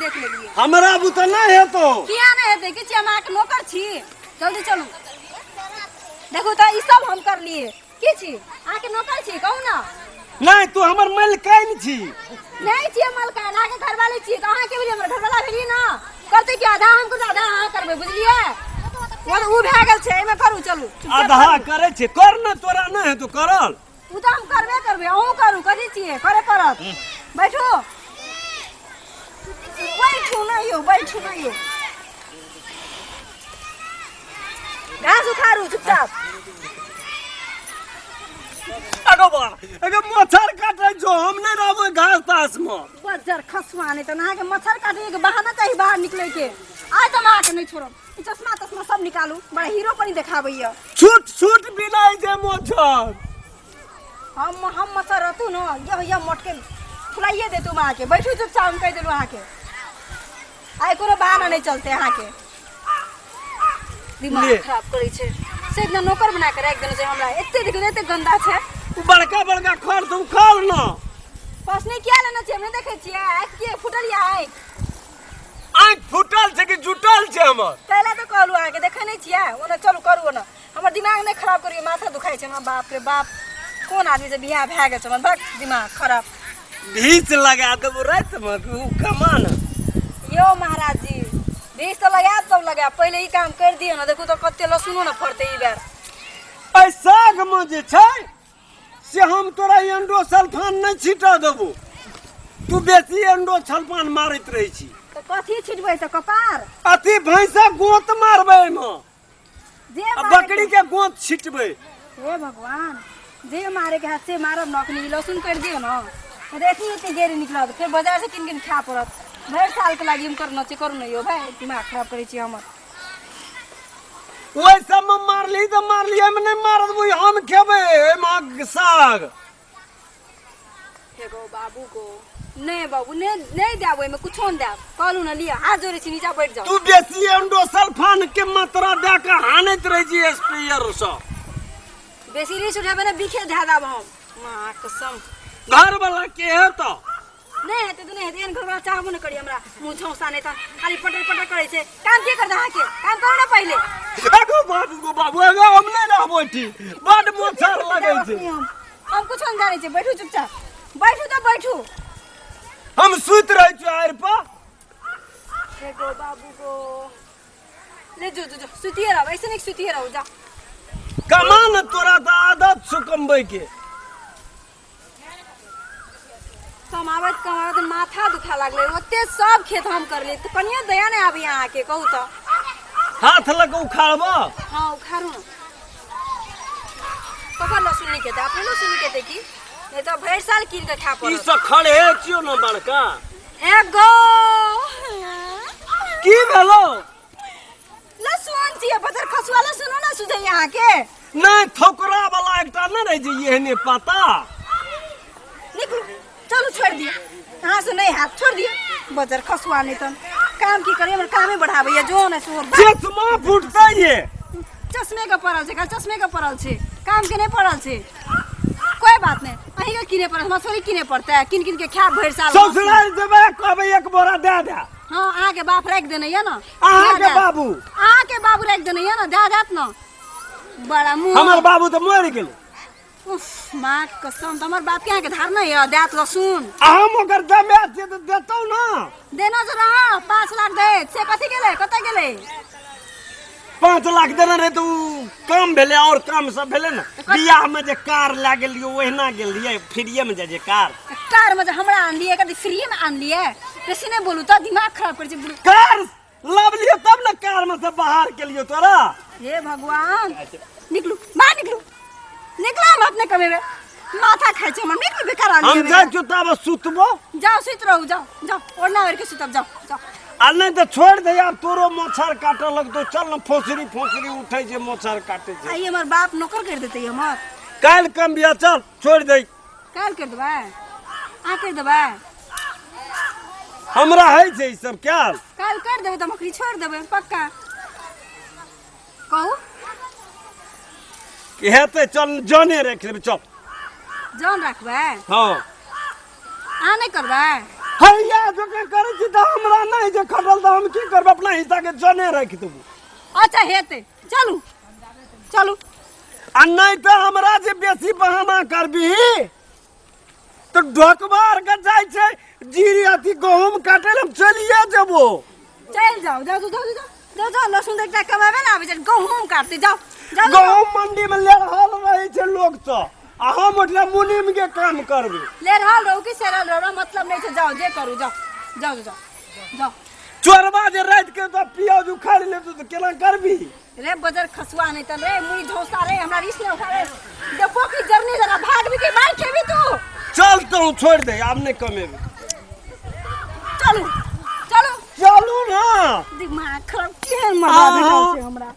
देख लेलियै। हमरा बुते नहि हेतौ। किया नहि हेतै? कि छी हम अहाँके नौकर छी? जल्दी चलू। देखू तऽ ई सब हम करलियै। की छी अहाँके नौकर छी? कहू ने। नहि, तू हमर मलकाइन छी। नहि छियै मलकाइन, अहाँके घरवाली छी। तऽ अहाँके भेलियै, हमर घरवाला भेलियै ने। करतै कि आधा हम करबै, आधा अहाँ करबै, बुझलियै? ओ भए गेल छै, एहिमे करू। चलू चुपचाप। आधा करू। करै छै, कर ने, तोरा नहि हेतौ करल। ओ तऽ हम करबे करबै, अहूँ करू। कथी छियै, करे पड़त। बैठू, बैठू ने यौ, बैठू ने यौ। घास उखाड़ू चुपचाप। अगो बा, अगो मच्छर काटै छौ, हम नहि रहबै घास तास मे। बज्जर खसुआ नहि तऽ अहाँके मच्छर काटै के बहाना चाही बाहर निकलै के। आइ तऽ हम अहाँके नहि छोड़ब। ई चश्मा तश्मा सब निकालू, बड़ा हीरो पर ही देखाबैया। छूट छूट बिनाइ जे मच्छर। हम मच्छर रहतू न, यह मोटके फुलाइए देतू अहाँके। बैठू चुपचाप, हम कहि देलहुँ अहाँके, आइ कोनो बहाना नहि चलते। अहाँके दिमाग ले। खराब करै छै से इतना नौकर बना के राखि देने छै हमरा। एते देखियौ, एते गंदा छै। उ बड़का बड़का खर तऽ उखाड़ न। पसनी किया लेने छियै? हम नहि देखै छियै? आँखि के फुटल या? आँखि आँखि फूटल छै कि जुटल छै हमर? पहिले तऽ कहलहुँ अहाँके, देखै नहि छियै? ओना चलू, करू ओना। हमर दिमाग नहि खराब करियौ, माथा दुखाइ छै हमरा। बाप रे बाप, कोन आदमी से बियाह भए गेल छै हमर? बक, दिमाग खराब। भीच लगा देबो रातिमे, उ कमा न। यौ महाराज जी, बीज तऽ लगायब तब लगायब, पहिले ई काम कर दियौ ने। देखू तऽ कते लहसुनो ने फड़तै ई बेर। एहि सागमे जे छै से हम तोरा एंडो सल्फान नहि छीटऽ देबो। तू बेसी एंडो सल्फान मारैत रहै छी। तऽ कथी छिटबै तऽ कपार? अथी भैंसक गोंत मारबै एहिमे जे आ मारे बकरी के गोंत छिटबै। हे भगवान, जे मारे के हाथ से मारब न। अखनी ई लहसुन करि दियौ ने तऽ एतनी एतनी गेरी निकलत, फेर बाजार से कीन कीन खाय पड़त भरि साल के लागि। हम करना छै, करू ने यौ भाय, दिमाग खराब करै छी हमर। ओहि सबमे मारली तऽ मारली, एहिमे नहि मारत। हम खेबै एहिमे साग। हे गो बाबू गो, नहि बाबू, नहि, नहि देब ओहिमे, कुछो नहि देब। कहलहुँ ने, लिअ, हाथ जोड़ै छी, नीचा बैठ जाउ। तू बेसी एंडोसल्फान के मात्रा दए के हानैत रहै छी स्प्रेयर सँ। बेसी रिस उठेबै ने, बिखे धए देब हम, माँ कसम। घर वाला के हेतौ? नहि हेतै तऽ नहि हेतै। एहन घरवला चाहबो नहि करी हमरा। मुँह झौसा नहि तऽ खाली पटर पटर करै छै। काम के करतै अहाँके? काम करू ने पहिले। एगो बाबू गो बाबू, एगो हम नहि रहबो ठी, बड मच्छर लगै छै। हम कुछो नहि जानै छियै। बैठू चुपचाप, बैठू तऽ बैठू। हम सुति रहै छी आड़ि पर। हे गो बाबू गो, ले जो जो जो, सुतिए रहो, ऐसे नहीं सुतिए रहो, जा। कमा न, तोरा तऽ आदत छौ कमबै के। कमाबैत कमाबैत माथा दुखा लागलै। ओते सब खेत हम करलियै तऽ कनियो दया नहि आबैया अहाँके? कहू तऽ। हाथ लऽ कऽ उखाड़ब? हाँ, उखाड़ू ने। ककर लहसुन नहि खेतै? अपने लहसुन नहि खेतै की? नहि तऽ भरि साल कीन कऽ खाय ई पड़त। सब खड़े छियौ ने बड़का। एगो की भेलौ? लहसुन छियै, बजर खसुआ लहसुनो ने सुझैया अहाँके? नहि, थोकरा वाला एकटा नहि रहै छै एहने पाता। निकलू, चलू, छोड़ि दियौ, अहाँ से नहि हैत, छोड़ि दियौ। बजर खसुआ नहि तन काम की करी, हमर कामे बढ़ाबैया जो ने सो। चश्मा फूटतै ये। चश्मे के पड़ल छै, चश्मे के पड़ल छै, काम के नहि पड़ल छै। कोई बात नहि, अहीं के किने पड़त, हमरा थोड़ी किने पड़तै। किन किन के खायब भरि साल। ससुराल जेबै, कहबै एक बोरा दए दे। हाँ, अहाँके बाप राखि देने यऽ ने। अहाँके दए देत। बाबू? अहाँके बाबू राखि देने यऽ ने, दए देत ने। बड़ा मुँह। हमर बाबू तऽ मरि गेल। उफ, माँ के कसम, तऽ हमर बाप के अहाँके धारणा यऽ, देत लहसुन। आ हम ओकर जमे छियै तऽ देतौ ने। देना जो रहा 5 लाख दैत से कथी गेलै? कतऽ गेलै? 5 लाख देने रहै तऽ उ काम भेलै, और काम सब भेलै ने। बियाह में जे कार लए गेलियै, ओहिना गेलियै, फ्रीए में जाइ छै कार। कार में जे हमरा आनलियै, कथी फ्रीए में आनलियै? बेसी नहि बोलू तऽ, दिमाग खराब करै छै बुढ़। कार लाबलियै तब ने कार में से बाहर केलियै तोरा। हे भगवान, निकलू, बाहर निकलू, निकलो, हम अपने कमेबै। माथा खाइ छै हमर, निकलू, बेकार आदमी। हम जाइ छियौ तब सुतबो। जाओ, सुति रहू, जाओ जाओ, ओढ़ना ओढ़ि के सुतब, जाओ जाओ। आ नहि तऽ छोड़ि दे आब, तोरो मच्छर काटऽ लगतौ। चल ने, फोसरी फोसरी उठै छै, मच्छर काटै छै। आइ हमर बाप नौकर करि देतै हमर। काल्हि कम बिया, चल छोड़ि दे। काल्हि करि देबै? अहाँ करि देबै? हमरा होइ छै ई सब कयल। काल्हि करि देबै तऽ हम अखनी छोड़ि देबै पक्का, कहू। कि हेतै? चल, जने राखि लेबै, चल। जन राखबै? हँ। अहाँ नहि करबै? हैया जकाँ करै छी तऽ हमरा नहि तऽ हम की करबै अपना हिस्साके जने राखि देबो। अच्छा हेतै, चलू चलू। आ नहि तऽ हमरा जे बेसी बहाना करबिही तऽ ढोकबा आरके जाइ छै जीरी अथी गहूम काटै लए, हम चलिए जेबो। चलि जाउ, जाउ जाउ जाउ जाउ जाउ जाउ। लहसुन तऽ एकटा कमाबे ने आबै छै, गहूम काटतै। जाउ जाउ जाउ। गहूम मंडी मे ले रहल रहै छै लोक सब आ हम ओठला मुनीम के काम करबै। ले रहल रहू कि सेरल रहू, मतलब नहि छै। जाउ, जे करू, जाउ जाउ जाउ जाउ। चोरबा जे राति के तो पियाज उखाड़ि लेतौ तऽ केना करबी? रे बजर खसुआ नहीं तन रे, मुई झौसा रे, हमरा रिस ने उठा रे। देखो की जरनी जरा भाग भी के मार खेबी तू। चल तू छोड़ दे, आब नहीं कमेबे। चलू चलू चलू ना। दिमाग खराब केहन मरवा भेटल छै हमरा।